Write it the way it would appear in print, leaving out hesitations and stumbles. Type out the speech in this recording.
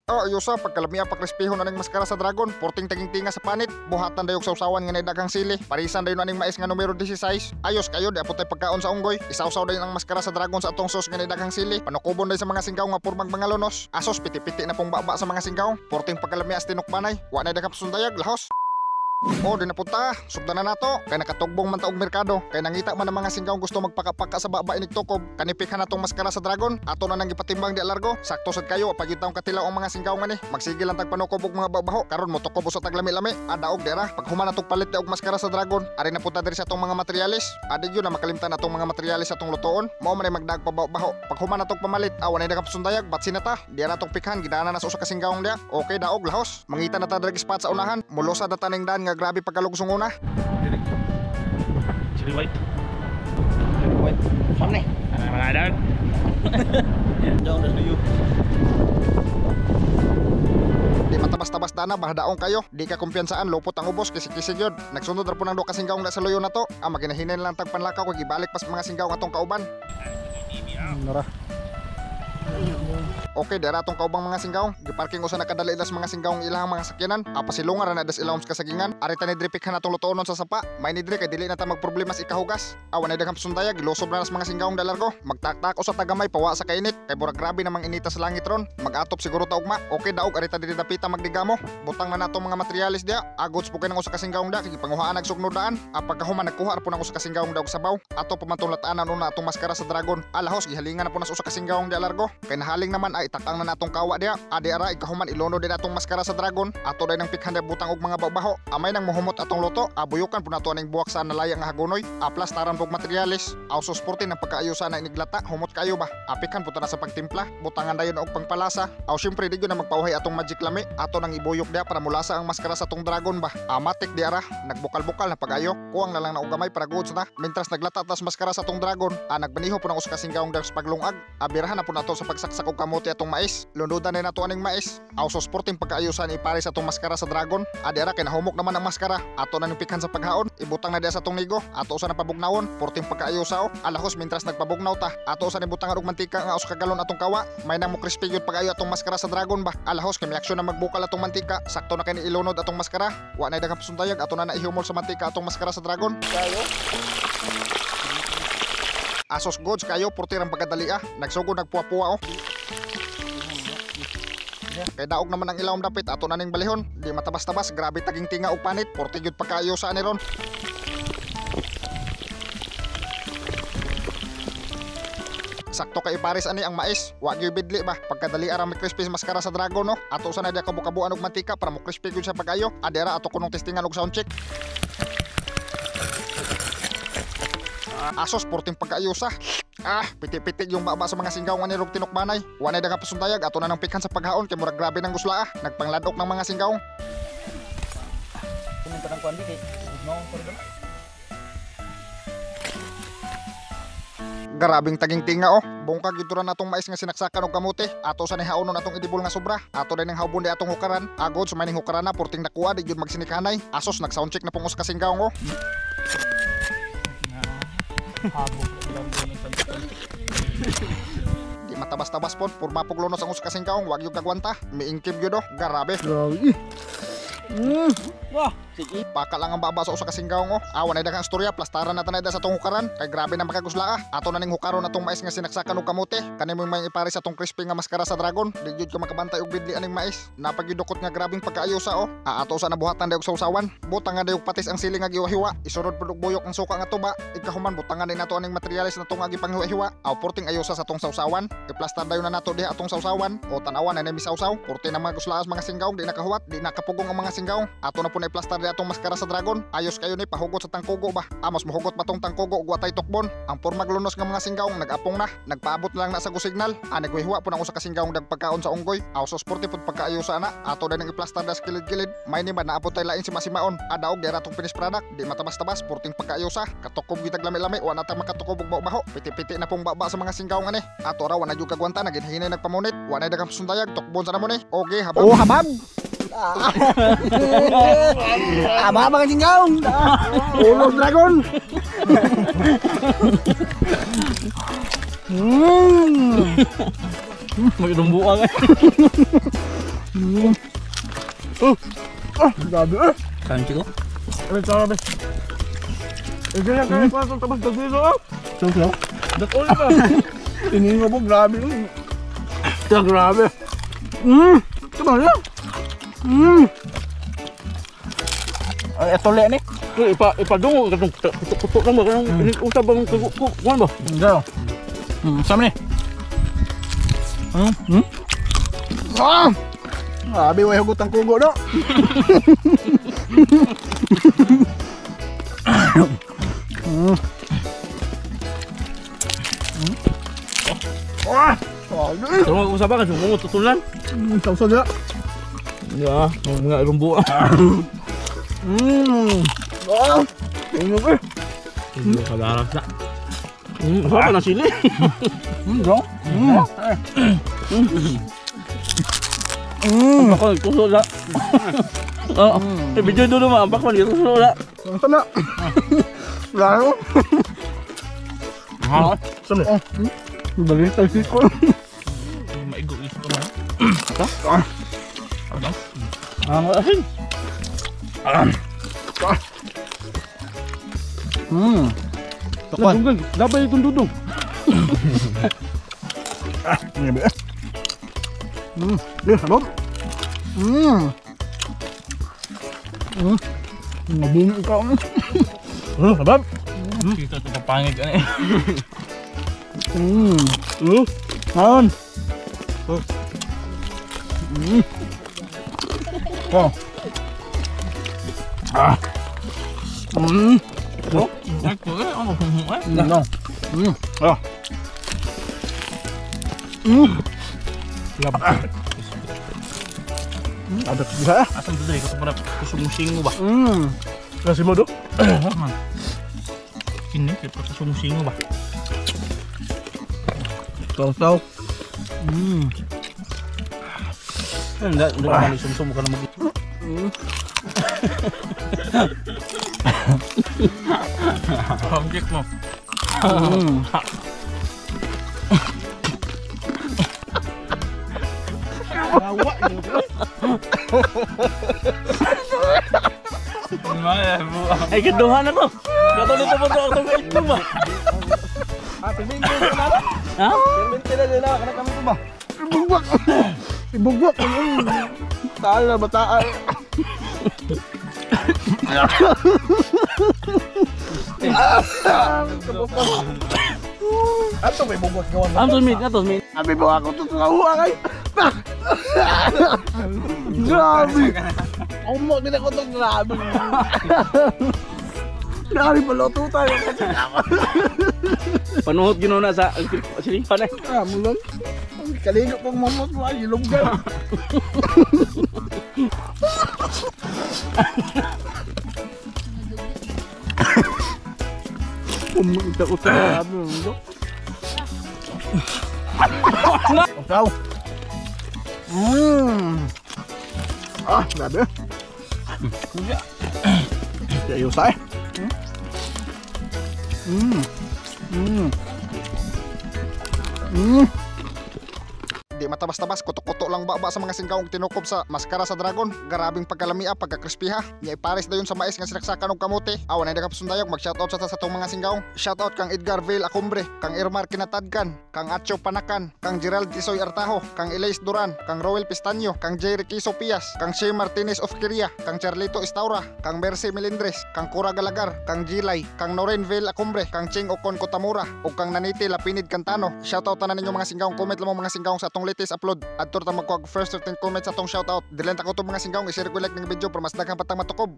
Oh, ayusa pagkalamia pakrispihon aning maskara sa dragon, porting taging tinga sa panit, buhatan dayog sawsawan nga daghang sili, parisan dayon aning mais nga numero 16. Ayos kayo di apot tay pagkaon sa unggoy. Isawsaw dayon ang maskara sa dragon sa atong sauce nga daghang sili. Panukubon dayon sa mga singgaw nga purmag mga lunos. Asos piti-piti na pong baba sa mga singgaw. Porting pagkalamia sa tinukbanay. Wa na daghang sundayag lahos. Oh, di na punta. Sugdan na nato. Kay nakatugbong man ta og merkado. Kay nangita man ang mga singgaw gusto magpakapaka sa baba inig tukob. Kanipikhan natong maskara sa dragon. Ato na nang gipatimbang di alargo. Sakto sad kayo pagyud taong katilaw ang mga singgaw ngani. Magsige lang tag panukob og mga babaho. Karon mo tukob usa tag lami-lami. Adaog dira. Paghuman natong palit og maskara sa dragon. Ari na punta diri sa atong mga materialis. Adi gyud na makalimtan atong mga materialis atong lutoon. Mao man ay magdag pa baho. Paghuman natong pamalit, awan ay nakapsundayag batsi na ta. Diara atong pikhan gidana na sa usa ka singgaw dia. Okay daog lahos. Mangita na ta diri spot sa unahan. Mulosa na taning daan nga grabe pagkalugsong una. Chili white. Chili white. Sam ni. Mga daan. Down the you. Di matabas-tabas dana bahadaong kayo. Di ka kumpiyansaan lupot ang ubos kisi-kisi gyud. Nagsunod ra po nang duha ka singgaw na sa luyo na to. Ah, maginahinen lang tag panlakaw kay gibalik pas mga singgaw atong kauban. Nara. Okay, dira atong kaubang mga singgaw. Giparking usa nakadali das mga singgaw ang ilang mga sakyanan. Apasilungan ra na das ilawom sa kasagingan. Ari ta ni dripikhan atong lutoon sa sapa. May ni diri kay dili na ta magproblema sa ikahugas. Awan ay daghang sundaya gilusob na nas mga singgaw dalargo. Magtaktak usa tagamay pawa sa kainit. Kay burag grabe namang inita sa langit ron. Magatop siguro ta ugma. Okay daog ari ta diri dapita magdigamo. Butang na nato mga materialis dia. Agots po kay nang usa ka singgaw da kay gipanguhaan ag sugnod daan. Apagkahuman nagkuha ra po nang usa ka singgaw da og sabaw. Ato pa man tong lat-anan una atong maskara sa dragon. Alahos gihalingan na po nas usa ka singgaw da largo. Kay nahaling naman ay itakang na natong kawa dia. Adi ara ikahuman ilono din atong maskara sa dragon. Ato day nang pikhan butang og mga babaho. Amay nang muhumot atong luto. Abuyukan po nato aning buwak sa nalaya nga hagunoy. Aplastaran pog materialis. Aw susporte ng pagkaayusan na iniglata. Humot kayo ba? Apikan po ta na sa pagtimpla. Butangan dayon og pangpalasa. Aw syempre di gyud na magpauhay atong magic lami. Ato nang ibuyok dia para mulasa ang maskara sa atong dragon ba. Amatik di ara. Nagbukal-bukal na pag-ayo. Kuwang na lang na og gamay para goods na. Mintras naglata tas maskara sa atong dragon. Nagbaniho po nang usa ka singgaw sa paglungag. Abirahan na po nato sa pagsaksak og kamote atong mais. Lundudan na nato aning mais. Aw susporting pagkaayusan ipare sa atong maskara sa dragon. Adi ara kay nahumok naman ang maskara. Ato na ning pikhan sa paghaon. Ibutang na diya sa atong nigo. Ato usa na pabugnawon. Porting pagkaayusa o. Alahos mintras nagpabugnaw ta. Ato usa ni butangan og mantika nga usa ka galon atong kawa. May nang mo crispy gyud pag-ayo atong maskara sa dragon ba. Alahos kay miaksyon na magbukal atong mantika. Sakto na kay ni ilunod atong maskara. Wa nay daghang pasundayag ato na naihumol sa mantika atong maskara sa dragon. Kayo. Asos goods kayo portir ang pagkadali ah. Nagsugod nagpuwa-puwa oh. Kay daog naman ang ilawom dapit ato na ning balihon. Di matabas-tabas grabe taging tinga og panit. Porti gyud pagkaayo sa ani ron. Sakto kay ipares ani ang mais. Wa gyud bidli ba. Pagkadali ara may crispy maskara sa dragon no. Ato sa na diya kabukabuan og mantika para mo crispy gyud siya pag-ayo. Adera ato kunong testingan og sound check. Asos porting pagkaayusa. Ah, piti-piti yung baba sa mga singgaw nga nirog tinukbanay. Wanay daghang pasundayag ato na nang pikhan sa paghaon kay murag grabe nang gusla ah. Nagpangladok ng mga singgaw. Kunin ta ng kuan di kay no. Garabing taging tinga oh. Bungkag gyud ra natong mais nga sinaksakan og kamote. Ato sa nihaonon atong idibol nga sobra. Ato day nang hawbon di atong hukaran. Agod sa maning hukaran na porting nakuha di gyud magsinikhanay. Asos nag sound check na pong usa ka singgaw oh. Di matabas-tabas pod, purma pug lunos ang usa ka singkaong, wag gyud kagwanta. Miingkib gyud oh, garabe. Wah, sige. Paka lang ang baba sa usa ka singgaong oh. Awan ay daghang istorya, plastaran na tanay sa atong hukaran. Kay grabe na makagusla ah. Ato na ning hukaron atong mais nga sinaksakan og kamote. Kani mo may ipare sa atong crispy nga maskara sa dragon. Di gyud ka makabantay og bidli aning mais. Napagyudukot nga grabing pagkaayusa oh. Ato sa nabuhatan dayog sawsawan. Butang nga dayog patis ang siling nga giwahiwa. Isunod pud og buyok ang suka nga tuba. Ikahuman butangan din nato aning materyales na tong nga gipanghiwa-hiwa. Aw porting ayusa sa atong sawsawan. Iplastar dayon na nato diha atong sawsawan. O tan-awan na ni misawsaw. Porte na mga guslaas mga singgaong di nakahuwat, di nakapugong ang mga singgaong. Ato na po na iplastar di atong maskara sa dragon. Ayos kayo ni pahugot sa tangkugo ba. Amos mohugot pa tong tangkugo ug watay tukbon. Ang pormaglunos nga mga singgaong nagapong na, nagpaabot na lang na sa gusignal. Nagwihiwa po nang usa ka singgaong nagpagkaon sa unggoy. Aw sos porte pud pagkaayusa na. Ato na nang iplastar das kilid-kilid. May ni ba naabot tay lain si masimaon. Adaog di atong finished product. Di matabas-tabas porting pagkaayusa. Katukob gitag lami-lami wa na ta makatukob og baho. Piti-piti na pong baba sa mga singgaong ani. Ato ra wa na jud kagwanta naginhinay nagpamunit. Wa na daghang sundayag tukbon sa namo ni. Okay, habab. Oh, habab. Aba mga singgaw. Ulo dragon. Magdumbuan. Ah, grabe eh. Kain ko. Ay, sabi. Eh, ganyan kaya ko itong tabas dito ah. So. That's all ba? Tingin ko po, grabe. Ito, grabe. Ito ba lang? Ay, ito le ni. Ipadungo katong kutok-kutok lang ba kanang usab bang kuan ba? Hindi. Sama ni. Ah! Grabe, way hugot ang kugo, no? Ah! Pero mag-usap ka, kung tutulan. Sausa na. Ya, mga rumbo. Ah! Tingnan ko eh. Kalarap na. Sarap na sili. Bro. Ako nagtuso na. Oo. Eh, video doon naman, bak man gituso na. Ang sama. Laro. Ha? Sama. Dali tayo ko. Maigo isip ko man. Ah. Ano? Ang asin. Takpan. Nadunggan, labay itong dudong. Ah, ini ba? Di, sabog. Nabungi ka. Sabab. Kita ito papangit ka na eh. Aon. Oh. Ah. Oh, ako eh. Ano eh? No. Ah. Lab. Ada bisa. Asan to dre? Kapag kusumusingo ba? Kasi mo do? Kini, kapag kusumusingo ba? Tau-tau. Hindi, hindi ka man sumsum ka na mag... Object mo. Ay, kaduhan na to. Kato nito po ito ang itlog ba? Ah, pirminti na na. Ha? Pirminti na na kana kami to ba? Ibugwak. Ibugwak. Taal na bataan. Ato may bugwak gawan. Ang tumit, ato tumit. Abi ba ako to sa kay. Grabe. Umot din ako to grabe. Grabe paluto tayo kasi ako. Panuhot gino na sa silipan eh. Ah, mulan. Kaligo kong mamot mo ay ilonggan. Umunta ko sa grabe. Ikaw. Ah, grabe. Ayaw sa eh. Di matabas-tabas, kuto-kuto lang baba sa mga singkaong tinukob sa maskara sa dragon. Garabing pagkalamia, pagkakrispiha. Nya ipares dayon sa mais nga sinaksakan og kamote. Awan ay nagapasundayog, mag-shoutout sa atong mga singkaong. Shoutout kang Edgar Vale Acumbre, kang Irmar Kinatadkan, kang Acho Panakan, kang Gerald Tisoy Artajo, kang Elise Duran, kang Roel Pistanyo, kang Jerry Quiso Pias, kang Shea Martinez of Kiria, kang Charlito Estaura, kang Mercy Melendres, kang Cora Galagar, kang Gilay, kang Noren Vale Acumbre, kang Ching Ocon Kotamura, ug kang Naniti Lapinid Cantano. Shoutout tanan ninyo mga singkaong, comment lamang mga singkaong sa atong latest upload. Adto ta magkuha first 15 comments sa atong shoutout. Dilen ta ko to mga singkaong, i-share ko like ng video para mas daghang patang matukob.